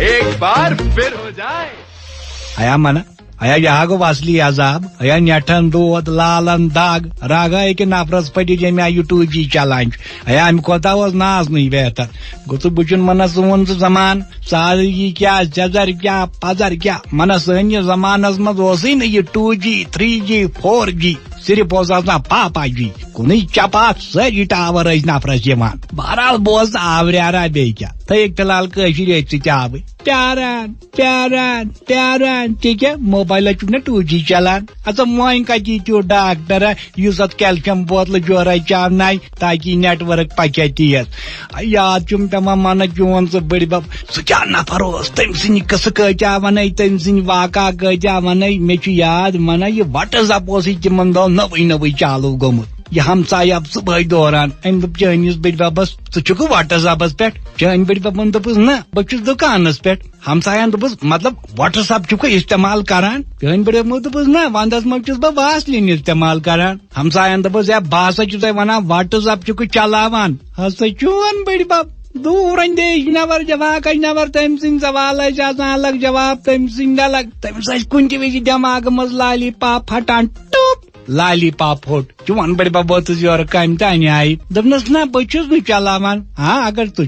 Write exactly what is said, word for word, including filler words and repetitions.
एक बार फिर हो जाए. ہیا منہ، ہیا یہِ ہا گوٚو اصلی عذاب. ہیا نیٹھن دود، لالن دگ، راگا أکہِ نفرس پھٔٹِتھ ییٚمہِ آیہِ یہِ ٹوٗ جی چلان چھُ. ہیا امہِ کھۄتہٕ اوس ناس نٕے بہتر. گوٚو ژٕ بہٕ چھُن منہ ژٕ ووٚن ژٕ زمان، سادگی کیٛاہ، سٮ۪زر کیٛاہ، پزر کیٛاہ؟ منہ سٲنِس زمانس منٛز اوسُے نہٕ یہِ ٹوٗ جی، تھری جی، فور جی، صرف اوس آسان پاپا جی. کُنُے چپاکھ، سٲری ٹاور ٲسۍ نفرس یِوان. بہرحال بہٕ اوسُس آوریٛارا بیٚیہِ کیٛاہ. تھٲیِکھ فی الحال کٲشِر أتھۍ سۭتۍ آبٕے. پیاران، پیاران، پیاران، تہِ کیٛاہ موبایلس چھُکھ نہ ٹوٗ جی چلان؟ اَژٕ وۄنۍ کَتہِ ییٖتیو ڈاکٹر یُس اَتھ کیلشیم بوتلہٕ جورے چاونایہِ تاکہِ یہِ نیٹ ورک پَکہِ ہا تیز. یاد چھُم پٮ۪وان منہ چون سُہ بٔڈِ بب، سُہ کیٛاہ نفر اوس، تٔمۍ سٕنٛدِ قٕصہٕ کۭتیٛاہ وَنے، تٔمۍ سٕنٛدِ واقعہ کۭتیٛاہ وَنے. مےٚ چھُ یاد منہ یہِ وٹس اپ اوسُے تِمن دۄہن نٔوٕے نٔوٕے چالوٗ گوٚمُت. یہِ ہمسایہِ آو صُبحٲے دوران، أمۍ دوٚپ چٲنِس بٔڈِ ببس، ژٕ چھُکھ وٹس اپس پٮ۪ٹھ؟ چٲنۍ بٔڈِ ببن دوٚپُس نہ، بہٕ چھُس دُکانس پٮ۪ٹھ. ہمساین دوٚپُس، مطلب وٹس اپ چھُکھ استعمال کران؟ چٲنۍ بٔڈِ ببن دوٚپُس نہ، ونٛدس منٛز چھُس بہٕ واسلیٖن استعمال کران. ہمساین دوٚپُس، ہے بہٕ ہسا چھُسے ونان وٹس اپ چھُکھ چلاوان. ہسا چون بٔڈِ بب دوٗر اندیش نفر، جفاکش نفر، تٔمۍ سٕنٛدۍ سوال ٲسۍ آسان الگ، جواب تٔمۍ سٕنٛدۍ الگ. تٔمِس ٲسۍ کُنہِ تہِ وِزِ دٮ۪ماغہٕ منٛز لالی پاپ پھٹان، ٹوٚپ، لالی پاپ پھوٚٹ. چون بٔڈِ بب ووتُس یورٕ کامہِ تہٕ اَنہِ آیہِ. دوٚپنس، نہ بہٕ چھُس نہٕ چلاوان. ہاں اگر ژٕ